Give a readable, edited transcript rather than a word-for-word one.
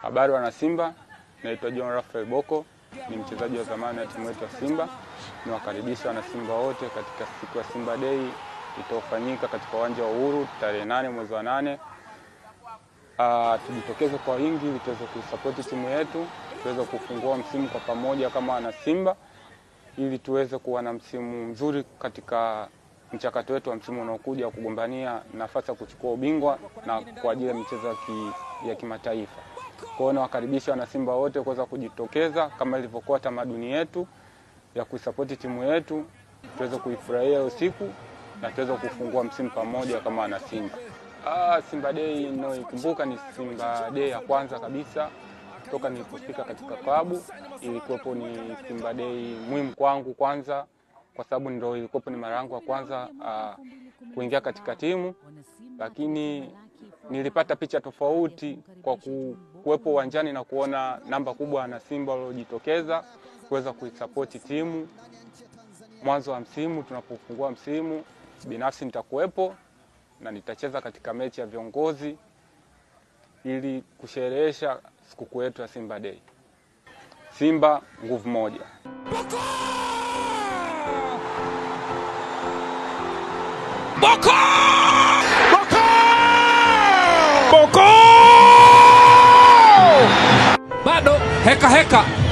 Habari wana Simba, naitwa John Raphael Bocco, ni mchezaji wa zamani wa timu yetu ya Simba. Niwakaribisha wana Simba wote katika siku ya Simba Day itayofanyika katika uwanja wa Uhuru tarehe 8 mwezi wa 8. Tujitokeze kwa wingi ili tuweze kuisapoti timu yetu, tuweze kufungua msimu kwa pamoja kama wana Simba ili tuweze kuwa na msimu mzuri katika mchakato wetu wa msimu unaokuja wa kugombania nafasi ya kuchukua ubingwa na kwa ajili ya michezo ya kimataifa. Kwa hiyo nawakaribisha wana Simba wote kuweza kujitokeza kama ilivyokuwa tamaduni yetu ya kuisapoti timu yetu, tuweze kuifurahia usiku na tuweze kufungua msimu pamoja kama wana Simba. Simba Day ninayoikumbuka ni Simba Day ya kwanza kabisa toka nilipofika katika klabu. Ilikuwepo ni Simba Day muhimu kwangu kwanza, kwa sababu ndio ilikuwepo ni mara yangu ya kwanza kuingia katika timu, lakini nilipata picha tofauti kwa kuwepo uwanjani na kuona namba kubwa na Simba waliojitokeza kuweza kuisapoti timu mwanzo wa msimu. Tunapofungua msimu, binafsi nitakuwepo na nitacheza katika mechi ya viongozi ili kusherehesha sikukuu yetu ya Simba Day. Simba nguvu moja. Bocco! Bocco! Bocco! Bocco! Bado heka heka.